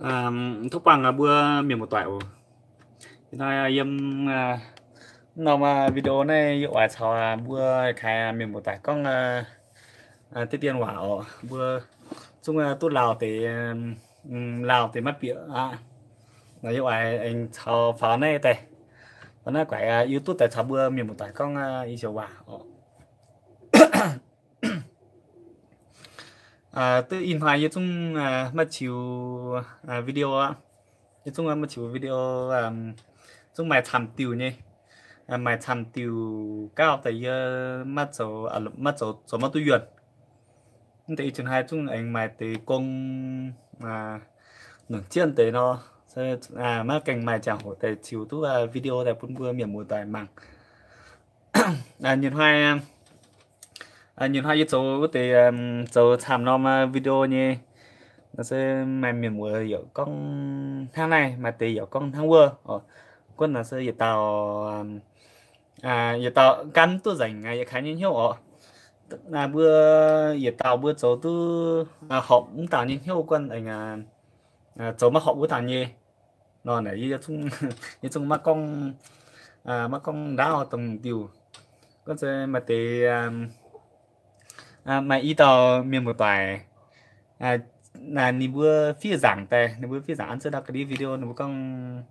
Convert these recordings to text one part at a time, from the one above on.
Tov buangh mbuo mienh muoz-doic oc. Ih hnoi yiem norm video naaiv yie oix caux mbuo kaaix mienh muoz-doic gorngv diqv dien waac oc. Mbuo zungv duqv lauh deix, lauh deix maiv bieqc aqv. Yie oix aengx caux faaux naaiv daaih, faaux naaiv guaix YouTube daaih caux mbuo mienh muoz-doic gorngv i joux waac oc. Duqv ih hnoi yie zungv maiv qiux video aqv. Yie zungv maiv qiux video, zungv maaih camv diuh nyei, maaih camv diuh gauh daaih yie maiv zoux, maiv zoux, zoux maiv duqv yuonh. Mv deix ih hnoi zungv aengx maaih deix gong nongc jienv deix nor, maiv gaengh maaih ziangh hoc daaih qiux duqv video daaih bun mbuo mienh muoz-doic mangc. Nyei hnoi, nyei hnoi yie zoux wuov deix, zoux camv norm video nyei. Nor se maaih mienh muoz yaac gorngv hnangv naaiv, maaih deix yaac gorngv hnangv wuov oc. Gunv nor se yietc dauh, yietc dauh gan duqv nzengc yietc kaaix nyei hnyouv oc. Mbuo yietc dauh mbuo zoux duqv horpc mv dauh nyei hnyouv gunv aengx zoux maiv horpc wuov dauh nyei. Nor naaic yie zungv maiv gorngv, maiv gorngv ndaauv dongh diuh. Gunv se maaih deix, maaih i dauh mienh muoz-doic, ninh mbuo fiev nzaangc daaih, ninh mbuo fiev nzaangc an zengv ndau ga'ndiev video ninh mbuo gorngv,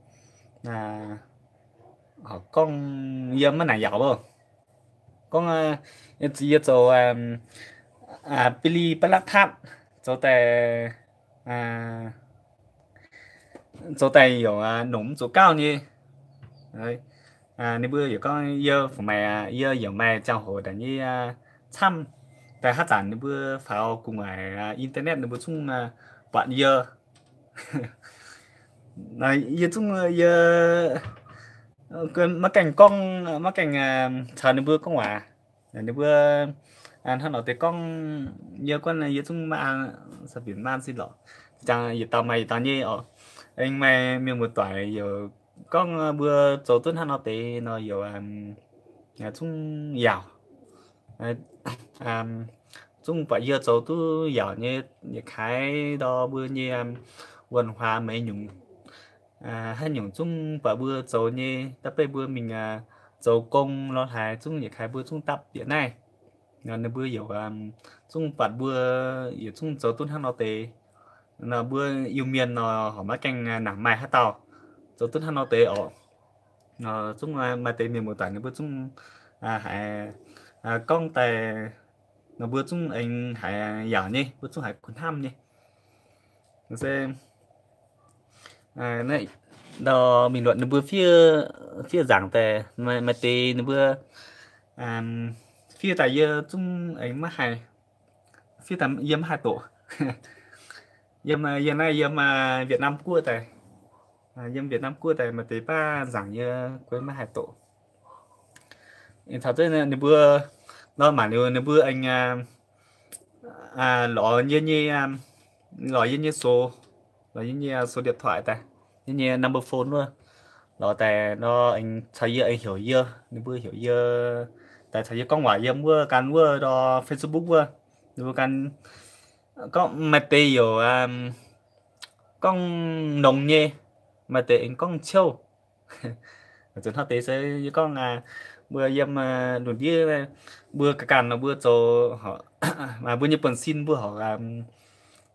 gorngv yie maiv naaic yaauc loh. Gorngv yie zoux bili ba'lakv tatv, zoux daaih, zoux daaih yaac nongc mv zuqc gauh nyei. Ninh mbuo yaac gorngv yie fungc maaih, yie yaac maaih ziangh hoc daaih nyei camv. Daaih haaix zanc ninh mbuo faaux gu'nguaaic internet ninh mbuo zungv buatc yie. Yie zungv, yie maiv gaengh gorngv, maiv gaengh caux ninh mbuo gorngv waac. Ninh mbuo hnangv nor deix gorngv yie, gunv yie zungv maiv an, sa binc maiv an sin lorqc. Jangx yietc dauh maaih yietc dauh nyei oc. Aengx maaih mienh muoz-doic yaac gorngv mbuo zoux duqv hnangv nor deix nor yaac zungv yaauc, zungv buatc yie zoux duqv yaauc nyei, yietc kaaix ndor mbuo nyei văn hóa meix nyungc, haaix nyungc zungv buatc mbuo zoux nyei, da'beiv mbuo mingh zoux gong lorz haaix zungv yietc kaaix mbuo zungv dapv bieqc naaiv. Ninh mbuo yaac zungv buatc mbuo yietc zungv zoux duqv hnangv nor deix. Nor mbuo Iu-Mienh nor horpc maiv gaengh nangc maaih haaix dauh zoux duqv hnangv nor deix oc. Zungv maaih deix mienh muoz-doic ninh mbuo zungv haiz gorngv daaih, nor mbuo zungv aengx haiz yaauc nyei, mbuo zungv haiz kuh hnamv nyei. Se ndau mingh luoqc ninh mbuo fiev, fiev nzaangc daaih, maaih deix ninh mbuo fiev daaih yie zungv aengx maiv haih, fiev daaih yie maiv haih doqc. Yiem, yiem naaiv yiem Việt Nam guoqv daaih, yiem Việt Nam guoqv daaih maaih deix baav nzaangc yie guei maiv haih doqc. Taux zengv ninh mbuo nor mangc liuz ninh mbuo aengx lorz yie nyei, lorz yie nyei số, lorz yie nyei số điện thoại daaih, yie nyei number phone wuov, lorz daaih nor aengx caux yie aengx heuc yie, ninh mbuo heuc yie daaih caux yie gorngv waac yiem wuov gan wuov ndor Facebook wuov, ninh mbuo gan gorngv maaih deix yaac gorngv nongx nyei, maaih deix aengx gorngv ciouv. Zuqc hnangv deix se yie gorngv mbuo yiem lungh ndiev mbuo ganh ganh nor mbuo zoux, mbuo nyei buonv-sin mbuo horpc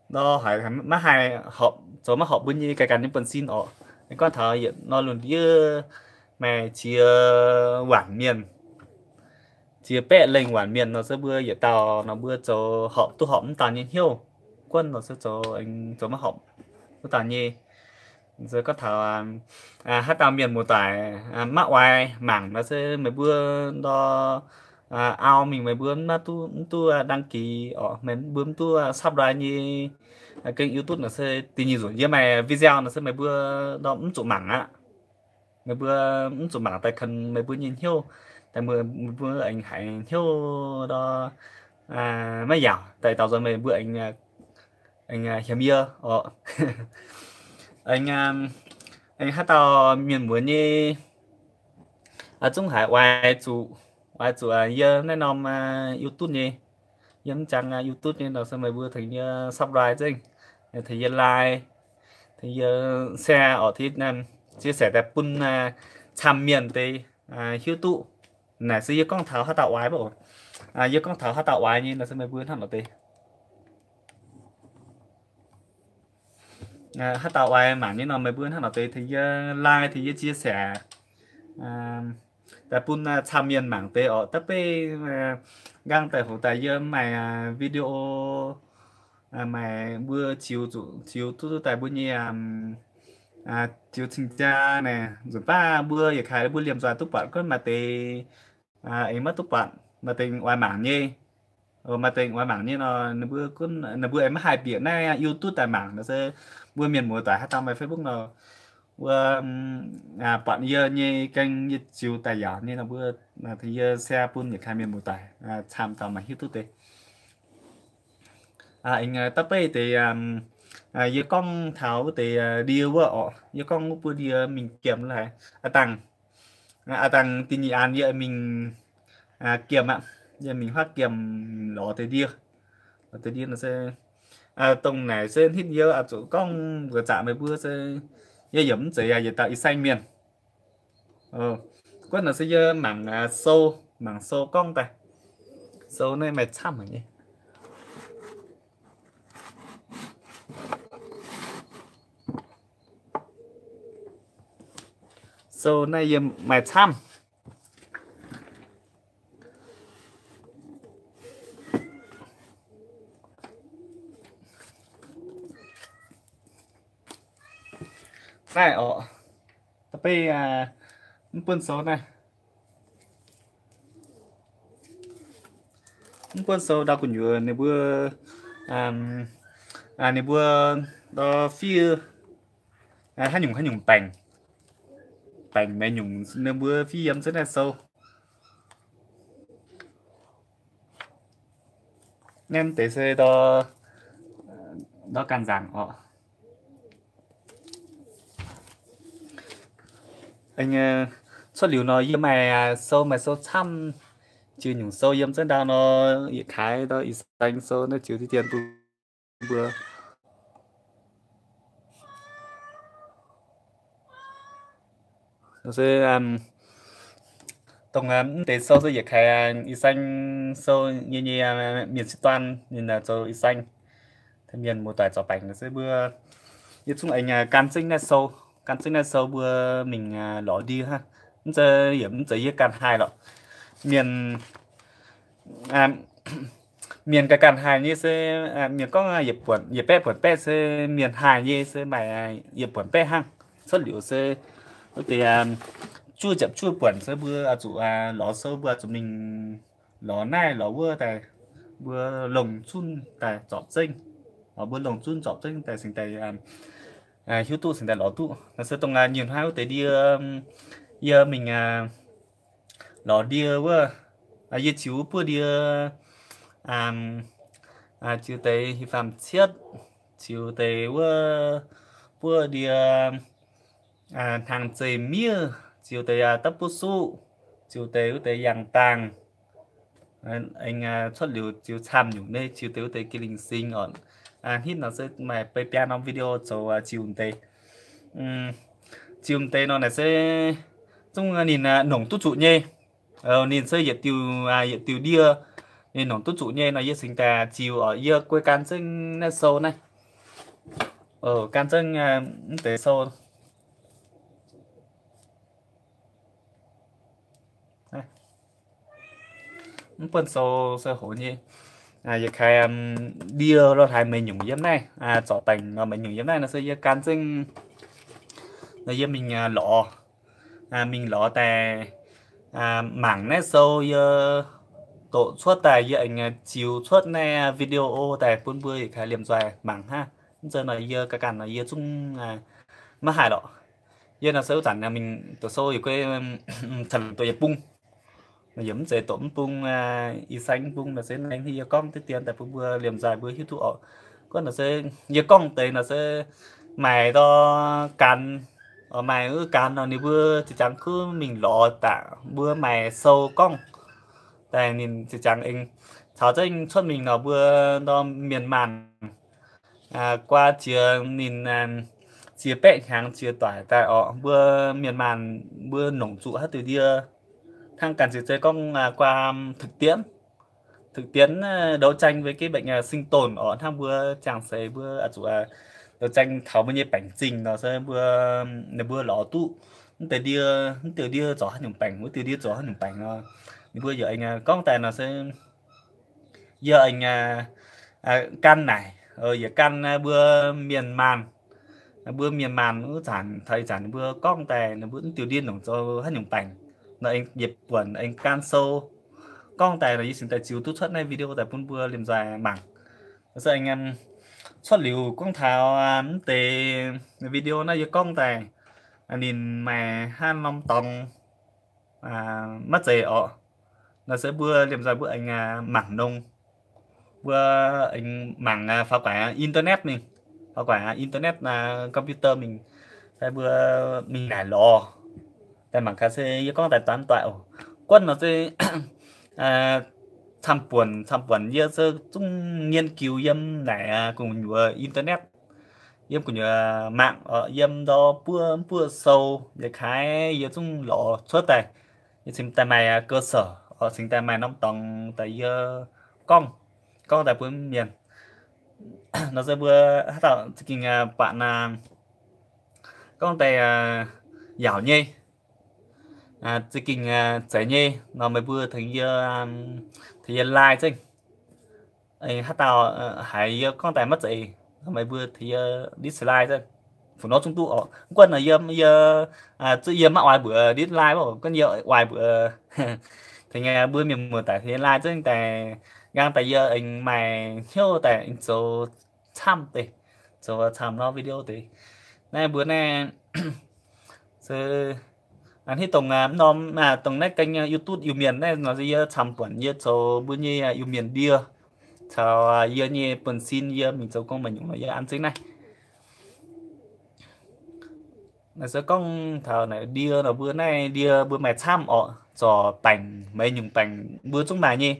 nor haiz maiv haih horpc, zoux maiv horpc mbuo nyei ganh ganh nyei buonv-sin orqc. Gorngv taux yietc norm lungh ndiev maaih ziex waanc mienh, ziex baeqv lengh waanc mienh nor se mbuo yietc dauh nor mbuo zoux horpc duqv horpc mv dauh nyei hnyouv. Guonv nor se zoux, zoux maiv horpc wuov dauh nyei. Se gorngv taux haaix dauh mienh muoz-doic maiv oix mangc nor se meih mbuo ndor au mingh meih mbuo maiv duqv, mv duqv đăng ký orqc, meih mbuo mv duqv subscribe nyei kênh YouTube nor se da'nyeic nzunc yie maaih video nor se meih mbuo ndor mv zuqc mangc aqv. Meih mbuo mv zuqc mangc daaih kanh meih mbuo nyei hnyouv, daaih meih mbuo aengx haiz hnyouv ndor maiv yaauc, daaih taux nzunc meih mbuo aengx hiemx yie orqc. Aengx, aengx haaix dauh mienh muoz nyei zungv haiz oix zuqc, oix zuqc yie naaiv norm YouTube nyei, yie mv jangx YouTube nyei nor se meih mbuo tengx yie subscribe zengv, tengx yie like, Tengx yie share orqc, chia sẻ daaih bun camv mienh deix hiuv duqv. Naaic se yie gorngv taux haaix dauh oix mv baac, yie gorngv taux haaix dauh oix nyei nor se meih mbuo hnangv nor deix. Haaix dauh oix mangc nyei nor meih mbuo hnangv nor deix tengx yie like, tengx yie chia sẻ daaih bun camv mienh mangc deix orqc. Da'beiv nqaang daaih hoc daaih yie maaih video, maaih mbuo ziux zuqc, ziux duqv daaih mbuo nyei ziux cing-jaa naaic, nzunc baav mbuo yietc kaaix mbuo liemh nzoih duqv buatc gunv maaih deix aengx maiv duqv buatc, maaih deix oix mangc nyei. Maaih deix oix mangc nyei nor, ninh mbuo aengx maiv haih bieqc naaiv YouTube daaih mangc nor se mbuo mienh muoz-doic haaix dauh maaih Facebook nor, mbuo buatc yie nyei gaeng, yie ziux daaih yaauc nyei nor mbuo tengx yie share bun yietc kaaix mienh muoz-doic camv dauh maaih hiuv duqv deix. Aengx da'beiv deix, yie gorngv taux wuov deix ndie wuov orqc, yie gorngv wuov buo ndie mingh giemh laaix. Aa dangh, aa dangh da'nyeic an yie mingh giemh aqv. Yie mingh huaav giemh lorz deix ndie. Lorz deix ndie nor se dongh naaic se hnitv yie oix zuqc gorngv mbuox zaqc meih mbuo se yie yaac mv zeiz yaac yietc dauh ih saeng mienh. Guonv nor se yie mangc sou, mangc sou gorngv daaih. Sou naaiv maaih camv haic nyei. Sou naaiv yie maaih camv. Naaiv orqc, da'beiv mv buonv sou naaiv. Mv buonv sou ndau gu'nyuoz ninh mbuo, ninh mbuo ndau fiev haaix nyungc haaix nyungc baengc, baengc meix nyungc ninh mbuo fiev yiem zunv naaiv sou. Naaiv deix se ndau ganh nzaangc orqc. Cuotv liuz nor yie maaih sou, maaih sou camv, ziux nyungc sou yiem zunv ndau nor, yietc kaaix ndau ih saeng sou naaiv ziux deix dien bun mbuo. Se dongh mv deix sou se yietc kaaix ih saeng sou nyei, nyei mienh sieqv duan ninh zoux ih saeng, mienh muoz-doic zorc baengc se mbuo, yie zungv aengx gan zengv naaiv sou, gan zengv naaiv sou mbuo mingh lorz ndie hnangv. Mv zeiz, yie mv zeiz yie ganh haih lorqc. Mienh, mienh ganh ganh haih nyei se, mienh gorngv yietc buonc, yietc baeqv buonc baeqv se mienh haih nyei se maaih yietc buonc baeqv hnangv. Cuotv liuz se wuov deix juov ziepc juov buonc se mbuo oix zuqc lorz sou, mbuo oix zuqc mingh lorz naaiv lorz wuov daaih, mbuo longc zunv daaih zorpc zengv, mbuo longc zunv zorpc zengv daaih cingx daaih hiuv duqv cingx daaih lorz duqv. Naaiv se dongh nyiemc hnangv wuov deix ndie yie mingh lorz ndie wuov, yie ziux wuov buov ndie, ziux deix hieh faam cietv, ziux deix wuov buov ndie hnaangx zeih miev, ziux deix da'buv suqv, ziux deix wuov deix yangh dangh, aengx cuotv liuz ziux camv nyungc nyei, ziux deix wuov deix geh lingh sing orqc. Hnitv nor se maaih beiv biaa norm video zoux ziux deix. Ziux deix nor naaic se zungv ninh nongc duqv zuqc nyei. Ninh se yietc diuh, yietc diuh ndie, ninh nongc duqv zuqc nyei nor yie cingx daaih ziux orqc. Yie guei gan zengv naaiv sou naaiv, gan zengv mv deix sou. Mv buonv sou se hoz nyei, yietc kaaix ndie lo haaix meix nyungc yiem naaiv, zorc baengc nor meix nyungc yiem naaiv nor se yie gan zengv nor yie mingh lorz, mingh lorz daaih mangc naaiv sou yie doqc cuotv daaih yie aengx ziux cuotv naaiv video daaih bun mbuo yietc kaaix liemh nzoih mangc hnangv. Mv zeiz nor yie ganh ganh nor yie zungv maiv haih lorqc. Yie nor se wuov zanc mingh doqc sou yietc guei caux doqc yietc bung, yie mv zeiz doqc mv bung, ih saeng mv bung nor se naaiv yie gorngv deix dien daaih bun mbuo liemh nzoih mbuo hiuv duqv orqc. Gorngv nor se yie gorngv deix nor se maaih ndau gan, maaih wuov gan nor ninh mbuo ziex jangx kuv mingh lorz daaih mbuo maaih sou gorngv daaih ninh ziex jangx aengx caux zengv cuotv mingh nor mbuo ndau mienh maanh guaa jiex ninh ziex baeqv hnyangx ziex doic daaih orqc, mbuo mienh maanh mbuo nongc zuqc haaix diuh ndie hnangv ganh ziex zei gorngv, aa, ความ thực tiễn, thực tiễn, aa, đấu tranh với cái bệnh, aa, sinh tồn orqc, hnangv mbuo ziangh seix mbuo, aa, zuqc, aa, đấu tranh taux mbuo nyei baengc zingh nor se mbuo, ninh mbuo lorz duqv mv deix ndie, mv diuh ndie zoux haaix nyungc baengc, wuov diuh ndie zoux haaix nyungc baengc nor, ninh mbuo yaac aengx, aa, gorngv daaih nor se yie aengx, aa, gan naaic, yie gan, aa, mbuo mienh maanh, mbuo mienh maanh wuov zanc taux ih zanc ninh mbuo gorngv daaih ninh mbuo mv diuh ndie nongc zoux haaix nyungc baengc nor, aengx yietc buonc aengx gan sou gorngv daaih nor, yie cingx daaih ziux duqv cuotv naaiv video daaih bun mbuo liemh nzoih mangc. Se aengx, cuotv liuz gorngv taux, aa, mv deix video naaiv yie gorngv daaih, aa, ninh maaih hnangv norm dorngx, aa, maiv zeiz orqc. Nor se mbuo liemh nzoih mbuo aengx, aa, mangc nongx, mbuo aengx mangc, aa, faaux guaix, aa, internet mingh, faaux guaix, aa, internet, aa, computer mingh, daaih mbuo mingh naaic lorz daaih mangc gaax se yie gorngv daaih daan doic oc. Guonv nor se, aa, camv buonc camv buonc yie se zungv nghiên cứu yiem naaic, aa, gu'nyuoz internet, yiem gu'nyuoz mạng orqc, yiem ndau buov buov sou yietc kaaix yie zungv lorz cuotv daaih. Yie cingx daaih maaih, aa, cơ sở orqc, cingx daaih maaih norm dorngx daaih yie gorngv, gorngv daaih bun mienh. Nor se mbuo haaix dauh za'gengh, aa, buatc, aa, gorngv daaih, aa, yaauc nyei, aa, za'gengh, aa, zeiz nyei nor meih mbuo tengx yie, tengx yie like zengv. Haaix dauh, aa, haiz yie gorngv daaih maiv zeiz nor meih mbuo tengx yie dislike zengv. Fu'nor zungv duqv orqc. Mv guonv nor yie, yie, aa, zuqc yie maiv oix mbuox dislike oc. Guonv yie oix mbuox tengx, aa, mbuo mienh muoz-doic tengx yie like zengv daaih, nqaang daaih yie aengx maaih hnyouv daaih aengx zoux camv deix, zoux camv norm video deix. Naaiv mbuo naaiv se, aa, hnangv dongh, aa, norm, aa, dongh naaiv kênh, aa, YouTube Iu-Mienh naaiv nor se yie camv buonc yie zoux mbuo nyei, aa, Iu-Mienh ndie caux, aa, yie nyei buonv-sin yie mingh zoux gong maaih nyungc nor yie an zengv naaiv. Naaiv se gorngv taux naaic ndie nor mbuo naaiv ndie mbuo maaih camv orqc, zorc baengc, maaih nyungc baengc mbuo zungv maaih nyei.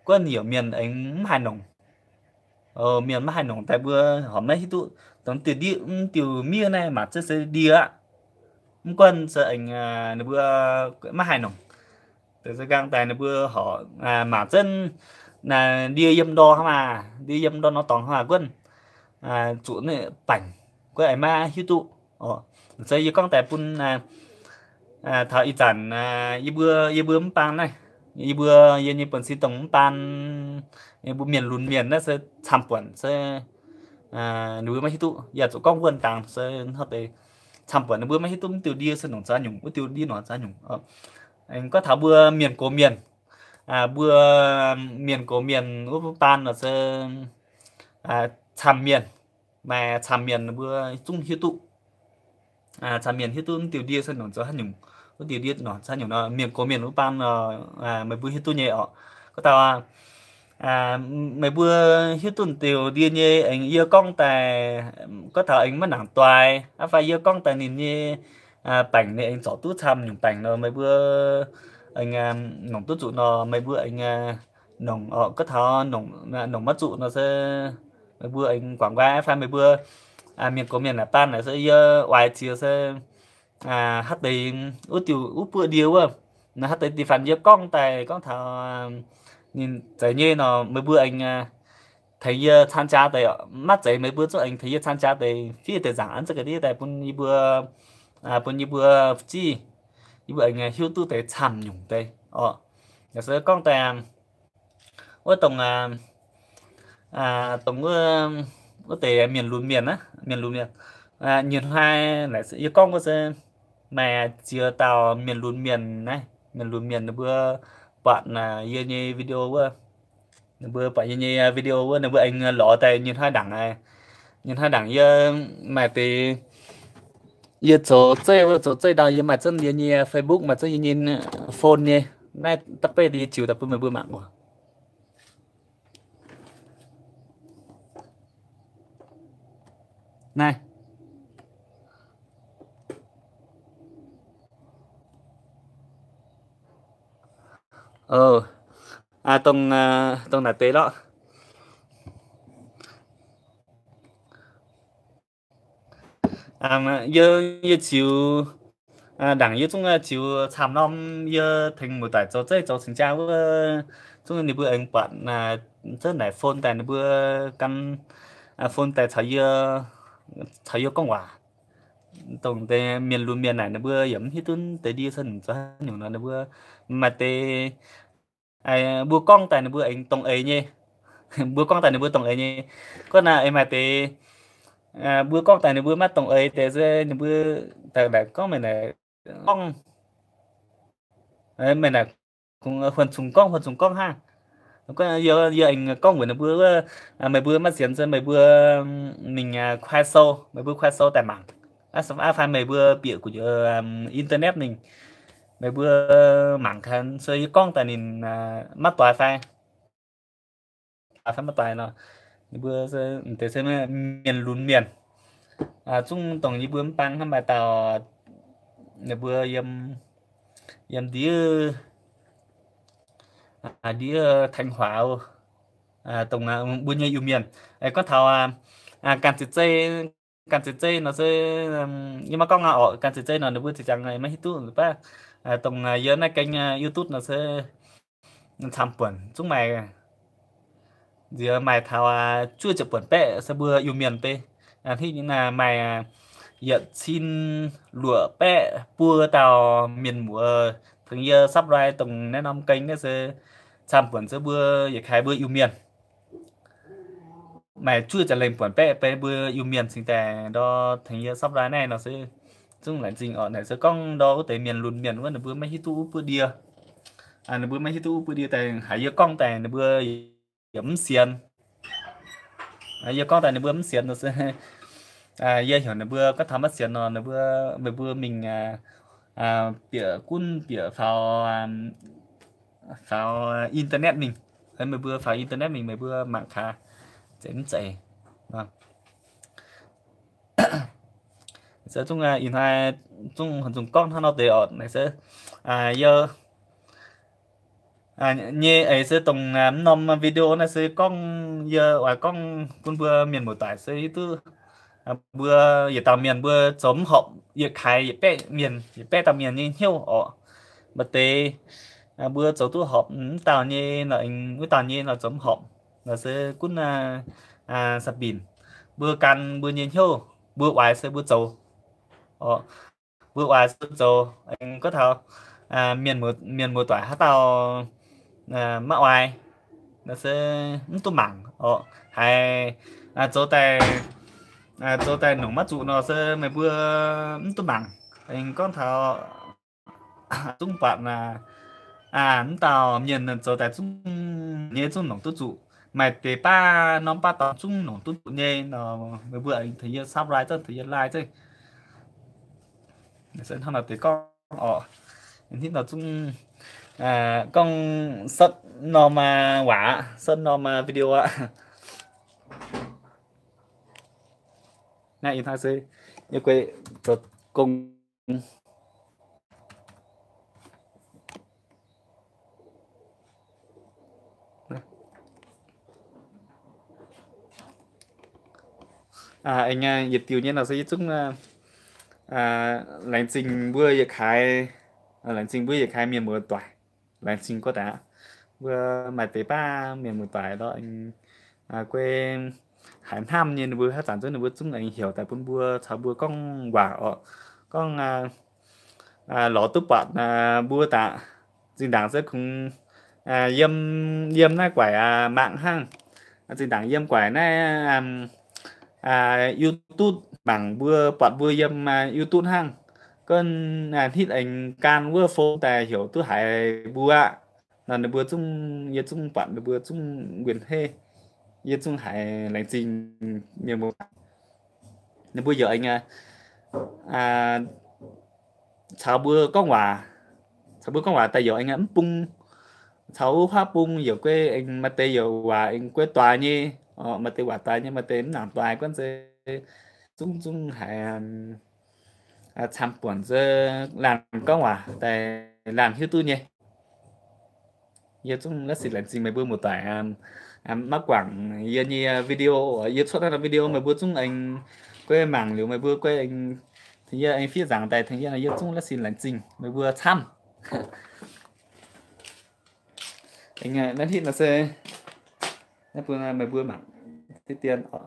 Guonv heuc mienh aengx mv haih nongc. Mienh maiv haih nongc daaih mbuo horpc maiv hiuv duqv dongh diuh ndie, mv diuh miev naaiv mangc zengv se ndie aqv. Mv guonv se aengx, aa, ninh mbuo maiv haih nongc. Deix se nqaang daaih ninh mbuo horpc, aa, mangc zengv, aa, ndie yiem ndor hnangv maah, ndie yiem ndor nor dorngx hnangv maah, guonv, aa, zuqc ninh baengc, guonv aengx maiv hiuv duqv. Orqc, se yie gorngv daaih bun, aa, aa, taux ih zanc, aa, yie mbuo, yie mbuo mv baan naaiv, yie mbuo, yie nyei buonv-sin dongh mv baan, yie mbuo mienh lunx mienh naaiv se camv buonc se, aa, ninh mbuo maiv hiuv duqv. Yie zuqc gorngv wuonh dangx se hnangv deix camv buonc ninh mbuo maiv hiuv duqv mv diuh ndie se nongc zoux nyungc, wuov diuh ndie nongc zoux nyungc. Aengx gorngv taux mbuo mienh gox mienh, aa, mbuo mienh gox mienh wuov baan nor se, aa, camv mienh, maaih camv mienh mbuo zungv hiuv duqv. Aa, camv mienh hiuv duqv mv diuh ndie se nongc zoux haaix nyungc, wuov diuh ndie nongc zoux haaix nyungc nor, mienh gox mienh wuov baan nor, aa, meih mbuo hiuv duqv nyei orqc. Gorngv taux, aa, meih mbuo hiuv duqv diuh ndie nyei aengx yie gorngv daaih, gorngv taux aengx maiv nangc doix, aa, fai yie gorngv daaih ninh nyei, aa, baengc ninh aengx zorc duqv camv nyungc baengc nor, meih mbuo aengx, aa, nongc duqv zuqc nor, meih mbuo aengx, aa, nongc orqc. Gorngv taux nongc, aa, nongc maiv zuqc nor se meih mbuo aengx guangc nqoi, aa, fai meih mbuo, aa, mienh gox mienh naaic baan naaic se yie oix ziex se, aa, haaix deix wuov diuh wuov buoqv ndie wuov, naaiv haaix deix da'faanh yie gorngv daaih gorngv taux, aa, ninh zeiz nyei nor, meih mbuo aengx, aa, tengx yie caan jaax deix. Maiv zeiz meih mbuo zungv aengx tengx yie caan jaax deix fiev deix nzaangc an zengv ga'ndiev daaih bun yie mbuo, aa, bun yie mbuo ziv, yie mbuo aengx, aa, hiuv duqv deix camv nyungc deix orqc. Yaac se gorngv daaih, aa, wuov dongh, aa, aa, dongh wuov, wuov deix mienh lunx mienh aqv, mienh lunx mienh, aa, nyienh hnoi naaic yie gorngv wuov se maaih ziex dauh mienh lunx mienh naaiv, mienh lunx mienh ninh mbuo buatc, aa, yie nyei video wuov, ninh mbuo buatc yie nyei, aa, video wuov, ninh mbuo aengx lorz daaih nyienh hnoi ndaangc, aa, nyienh hnoi ndaangc yie maaih deix, yie zoux zeiv wuov, zoux zeiv ndau yie maaih zunv yie nyei Facebook, maaih zunv yie nyei phone nyei. Naaiv da'beiv yie ziux daaih bun meih mbuo mangc oc. Naaiv. Aa, dongh, aa, dongh naaic deix lorqc. Yie, yie ziux, ndaangc yie zungv ziux camv norm yie tengx muoz-doic zoux zeiv zoux cing-jaa wuov, zungv ninh mbuo aengx buatc zunv naaic phone daaih ninh mbuo gan phone daaih caux yie, caux yie gorngv waac. Dongh deix mienh lunx mienh naaic ninh mbuo yaac mv hiuv duqv deix ndie se ninh zoux haaix nyungc nor ninh mbuo maaih deix mbuo gorngv daaih ninh mbuo aengx dongh eix nyei. Mbuo gorngv daaih ninh mbuo dongh eix nyei. Gorngv naaic aengx maaih deix mbuo gorngv daaih ninh mbuo maiv dongh eix deix se ninh mbuo daaih naaic gorngv meih naaic gorngv, meih naaic kungx huon cungx gorngv, huon cungx gorngv hnangv. Yie, yie aengx gorngv mbuox ninh mbuo wuov, meih mbuo maiv sienx se meih mbuo mingh Kuai Sou, meih mbuo Kuai Sou daaih mangc. Aa fai meih mbuo bieqc gu'nyuoz internet mingh, meih mbuo mangc gaax se yie gorngv daaih ninh maiv doix fai, fai maiv doix nor, ninh mbuo deix se mienh lunx mienh. Zungv dongh yie mbuo mv bang hnangv maaih dauh ninh mbuo yiem, yiem ndiev, ndiev Thanh Hóa, dongh mbuo nyei Iu-Mienh. Gorngv taux ganh ziex zei, ganh ziex zei nor se yie maiv gorngv aqv orqc. Ganh ziex zei nor ninh mbuo ziex jangx maiv hiuv duqv baac dongh yie naaiv kênh YouTube nor se camv buonc zungv maaih, nziex maaih taux juov ziepc buonc baeqv se mbuo Iu-Mienh bei. Hitv maaih yietc cin luoqc baeqv buo dauh mienh muoz tengx yie subscribe dongh naaiv norm kênh naaiv se camv buonc se mbuo yietc kaaix mbuo Iu-Mienh. Maaih juov ziepc lengh buonc baeqv bei mbuo Iu-Mienh cingx daaih ndor tengx yie subscribe naaiv nor se zungv laengz zingh orqc. Naaic se gorngv ndor wuov deix mienh lunx mienh wuov ninh mbuo maiv hiuv duqv wuov buoz ndie. Ninh mbuo maiv hiuv duqv wuov buoz ndie daaih haiz yie gorngv daaih ninh mbuo yaac mv sienx. Yie gorngv daaih ninh mbuo mv sienx nor se yie heuc ninh mbuo gorngv taux maiv sienx nor, ninh mbuo, meih mbuo mingh bieqc gunv bieqc faaux, faaux internet mingh. Meih mbuo faaux internet mingh meih mbuo mangc gaax, zeiz mv zeiz. Se zungv ih hnoi zungv, zungv gorngv hnangv nor deix orqc. Naaic se yie nyei eix se dongh mv norm video naaiv se gorngv, yie oix gorngv bun mbuo mienh muoz-doic se hiuv duqv mbuo yietc dauh mienh mbuo zoux mv horpc yietc kaaix yietc baeqv mienh, yietc baeqv dauh mienh nyei hnyouv orqc. Maaih deix mbuo zoux duqv horpc mv dauh nyei nor, wuov dauh nyei nor zoux mv horpc. Naaic se gunv sa'binc mbuo gan mbuo nyei hnyouv, mbuo oix se mbuo zoux orqc. Mbuo oix se mbuo zoux, aengx gorngv taux mienh muoz-doic haaix dauh maiv oix nor se mv duqv mangc orqc. Haiz zoux daaih, zoux daaih nongc maiv zuqc nor se meih mbuo mv duqv mangc. Aengx gorngv taux zungv buatc mv dauh mienh zoux daaih zungv nyei zungv nongc duqv zuqc. Maaih deix baav norm baav dorngx zungv nongc duqv zuqc nyei nor, meih mbuo aengx tengx yie subscribe zengv, tengx yie like zengv. Se hnangv naaic deix gorngv orqc. Hnangv nor zungv gorngv short norm waac, short norm video aqv. Naaiv ih hnoi se yie guei zoux gong. Aengx yietc diuh nyei nor se yie zungv laengz zingh mbuo yietc kaaix, laengz zingh mbuo yietc kaaix mienh muoz-doic. Laengz zingh gorqv daaih aqv. Mbuo maaih deix baav mienh muoz-doic lorqc, guei haiz hnamv nyei ninh mbuo haaix zanc zungv ninh mbuo zungv aengx heuc daaih bun mbuo caux mbuo gorngv waac orqc. Gorngv lorz duqv buatc mbuo daaih. Zinh ndaangc se kungx yiem, yiem naaiv guaaic mangc hnangv. Zinh ndaangc yiem guaaic naaiv YouTube mangc mbuo, buatc mbuo yiem YouTube hnangv. Gorngv hnitv aengx gan wuov phone daaih heuc duqv haiz mbuo aqv. Nor ninh mbuo zungv, yie zungv buatc ninh mbuo zungv nquin hei. Yie zungv haiz laengz zingh mienh mbuo. Ninh mbuo yaac aengx caux mbuo gorngv waac, caux mbuo gorngv waac daaih yaac aengx mv bung, caux wuov huaav bung yaac guei aengx maaih deix yaac waac aengx guei doix nyei, maaih deix waac doix nyei, maaih deix mv nangc doix guonv se zungv zungv haiz camv buonc se laanh gorngv waac daaih laanh hiuv duqv nyei. Yie zungv la'sic laengz zingh meih mbuo muoz-doic maiv guangc yie nyei video, yie cuotv naaiv video meih mbuo zungv aengx guei mangc liuz meih mbuo guei aengx, tengx yie aengx fiev nzaangc daaih tengx yie, yie zungv la'sin laengz zingh meih mbuo camv. Aengx naaiv hitv nor se naaiv bun meih mbuo mangc diqv dien oc.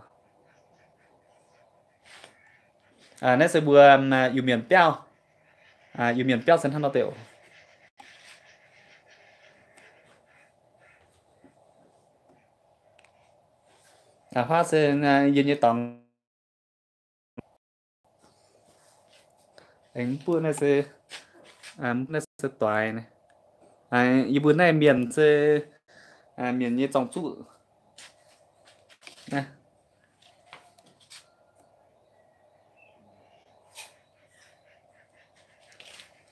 Naaiv se mbuo Iu-Mienh biauv. Iu-Mienh biauv se hnangv nor deix oc. Huaav se yie nyei dorngx. Aengx mv buoqv naaiv se, mv buoqv naaiv se doix. Yie mbuo naaiv mienh se mienh nyei zorng-zuqv.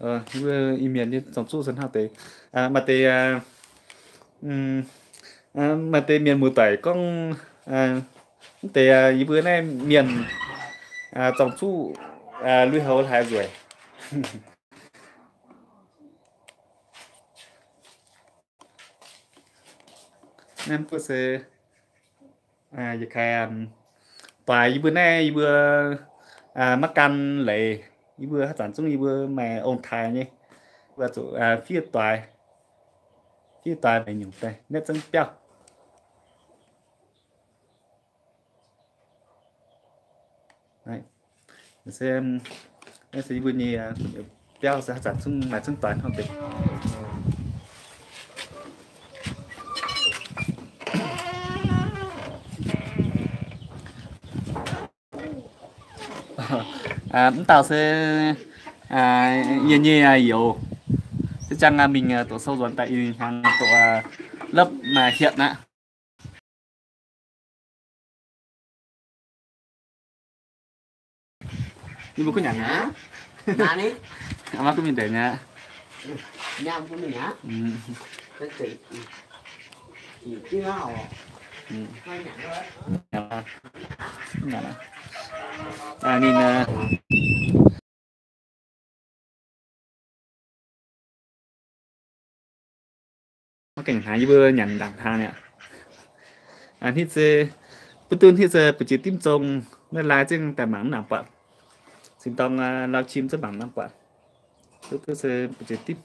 Mbuo Iu-Mienh nyei zorng-zuqv se hnangv deix. Maaih deix, maaih deix mienh muoz-doic gorngv, mv deix yie mbuo naaiv mienh zorng-zuqv lui-houx haiz nzueic. Naaiv mv buoqv se, yietc kaaix, doix yie mbuo naaiv yie mbuo maiv gan leiz, yie mbuo haaix zanc zungv yie mbuo maaih ong-taaix nyei, mbuo zuqc fiev doix, fiev doix maaih nyungc daaih naaiv zengv biauv. Naaiv se, naaiv se yie mbuo nyei biauv se haaix zanc zungv maaih zungv doix hnangv deix. Mv dauh se yie nyei youz, se jang mingh doqc sou nzuonx daaih ih hnyangx doqc lopv hietc aqv. Yie mbuo kuv nyanc aqv. Maiv kuv mingh deix aqv. Ninh maiv gaengh hnaangx, yie mbuo nyanc ndaangc hnaangx mi'aqv. Hnitv se, butv duqv hnitv se bu'jiex dimv zong, naaiv lai zengv daaih mangc mv nangc buatc. Zinh dorng live stream zungv mangc mv nangc buatc. Butv duqv se bu'jiex dimv.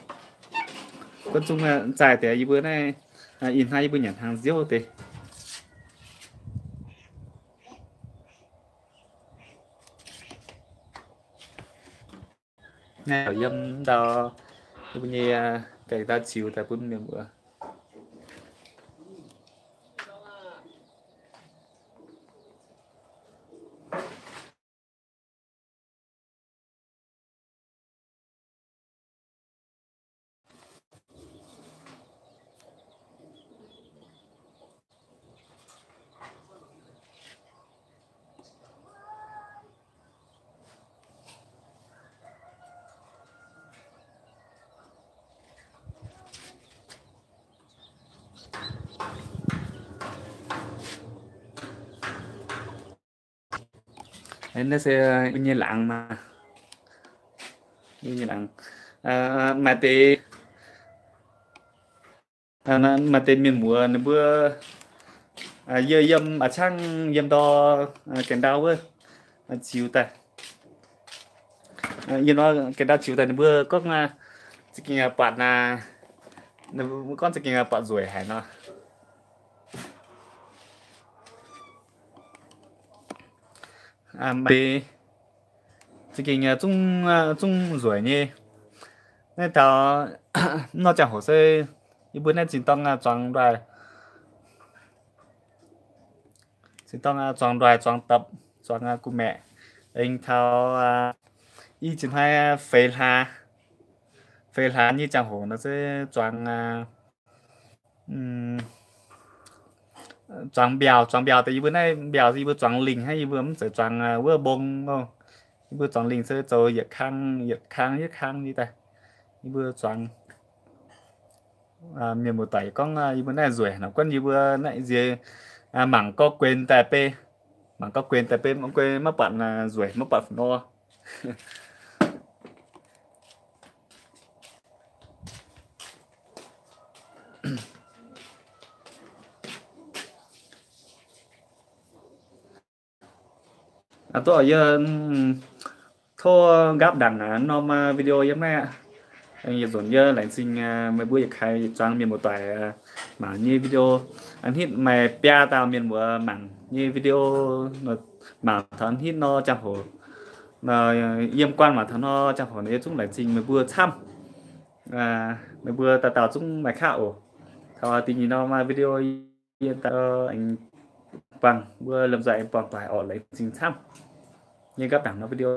Guon zungv zaih deix yie mbuo naaiv, ih hnoi yie mbuo nyanc hnaangx nziouv deix. Naaiv yiem ndau yie mbuo nyei gaengh daaih ziux daaih bun mienh mbuo. Naaiv se yie nyei laangz maah. Yie nyei laangz. Maaih deix, maaih deix mienh muoz ninh mbuo, yie yiem a'cangv yiem ndau gaengh ndau wuov ziux daaih. Yiem ndau gaengh ndau ziux daaih ninh mbuo gorngv za'gengh buatc, gorngv za'gengh buatc nzueic haic nor. Maaih deix za'gengh zungv nzueic nyei. Naaiv taux nor ziangh hoc se yie mbuo naaiv zinh dorng zuangx nduaih, zinh dorng zuangx nduaih, zuangx dapc, zuangx gu'maeqc. Aengx taux i zinh hnoi feix hlaax, feix hlaax nyei ziangh hoc nor se zuangx, zuangx mbiauz, zuangx mbiauz deix yie mbuo naaiv mbiauz yie mbuo zuangx lingh hnangv, yie mbuo mv zeiz zuangx wuov mbong. Yie mbuo zuangx lingh se zoux yietc kang yietc kang yietc kang nyei daaih. Yie mbuo zuangx, mienh muoz-doic gorngv yie mbuo naaiv nzueic nor, guonv yie mbuo naaiv nziex mangc gorx guenx daaih bei, mangc gorx guenx daaih bei, mv guei maiv buatc nzueic, maiv buatc fu nor. Aa, duqv yie tov nqaapv ndaangc norm video yiem naaiv aqv. Yietc nzunc yie laengz zingh meih mbuo yietc kaaix yietc zuangx mienh muoz-doic mangc nyei video. A'hnitv maaih biaa dauh mienh muoz mangc nyei video, mangc taux a'hnitv nor jangx-hoc, yiem guanh mangc taux nor jangx-hoc nor, yie zungv laengz zingh meih mbuo camv. Meih mbuo dauh dauh zungv maaih qaqv oc. Taux da'nyeic norm video yie aengx buangh mbuo lomh nzoih aengx buangh doic orqc, laengz zingh camv. Yie nqaapv ndaangc norm video.